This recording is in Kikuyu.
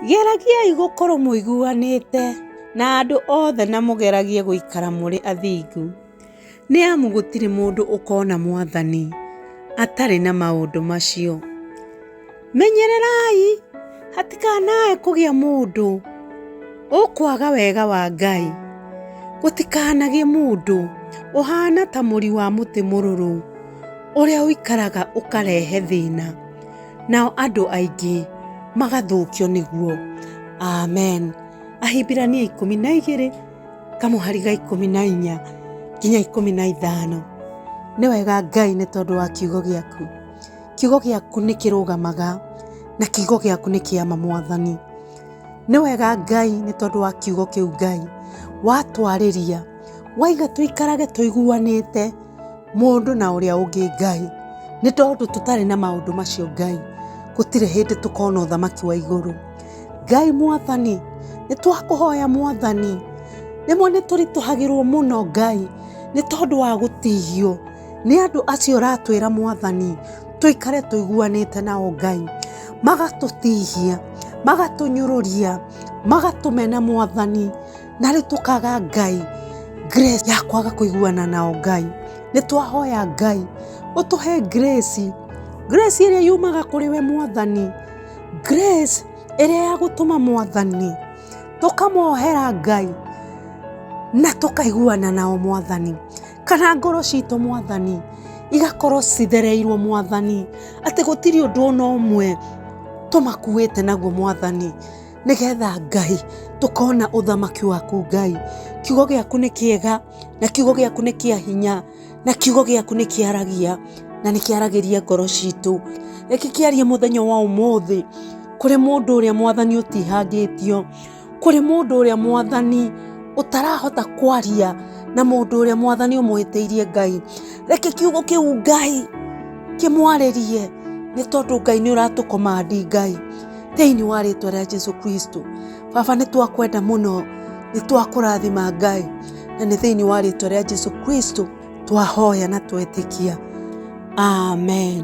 Geragiai gũkorwo mũiguanĩte na andũ othe na mũgeragie gũikara mũrĩ athingu, nĩ amu gũtirĩ mũndũ ũkona Mwathani atarĩ na maũndũ macio. Menyererai hatikanae kũgĩa mũndũ ũkwaga wega wa Ngai, gũtikanagĩe mũndũ ũhaana ta mũri wa mũtĩ mũrũrũ ũrĩa ũikaraga ũkarehe thĩna, nao andũ aingĩ magathũkio nĩguo. Amen. Ahibirania 12 kamũhari ga 14 nginya 15. Nĩ wega Ngai nĩ tondũ wa kiugo gĩaku. Kiugo gĩaku nĩ kĩrũgamaga na kiugo gĩaku nĩ kĩama Mwathani. Nĩ wega Ngai nĩ tondũ wa kiugo kĩu Ngai watwarĩria, waiga tũikarage tũiguanĩte mũndũ na ũrĩa ũngĩ Ngai. Nĩ tondũ tũtarĩ na maũndũ macio Ngai, gũtirĩ hĩndĩ tũkona ũthamaki wa igũrũ. Ngai Mwathani, nĩ twakũhoya Mwathani, rĩmwe nĩ tũritũhagĩrwo mũno Ngai nĩ tondũ wa gũtihio nĩ andũ acio ũratwĩra Mwathani tũikare tũiguanĩte nao Ngai, magatũtihia, magatũnyũrũria, magatũmena Mwathani, na rĩu tũkaga Ngai grace ya kwaga kũiguana nao Ngai. Nĩ twahoya Ngai ũtũhe grace, grace ĩrĩa yumaga kũrĩ we Mwathani, grace ĩrĩa ya gũtũma Mwathani tũkamohera Ngai na tũkaiguana nao Mwathani, kana ngoro citũ Mwathani igakorwo cithereirwo Mwathani, atĩ gũtirĩ ũndũ ona ũmwe tũmakuĩte naguo Mwathani, nĩgetha Ngai tũkona ũthamaki waku Ngai. Kiugo gĩaku nĩ kĩega na kiugo gĩaku nĩ kĩa hinya na kiugo gĩaku nĩ kĩaragia na nĩ kĩaragĩria ngoro citũ. Reke kĩarie mũthenya wa ũmũthĩ kũrĩ mũndũ ũrĩa Mwathani ũtihangĩtio, kũrĩ mũndũ ũrĩa Mwathani ũtarahota kwaria na mũndũ ũrĩa Mwathani ũmũhĩtĩirie Ngai. Reke kiugo kĩu Ngai kĩmwarĩrie, nĩ tondũ Ngai nĩ ũratũkomandi Ngai thĩinĩ wa rĩtwa rĩa Jesu Kristo. Baba nĩ twakwenda mũno, nĩ twakũrathima Ngai, na nĩ thĩinĩ wa rĩtwa rĩa Jesu Kristo twahoya na twetĩkia. Amen.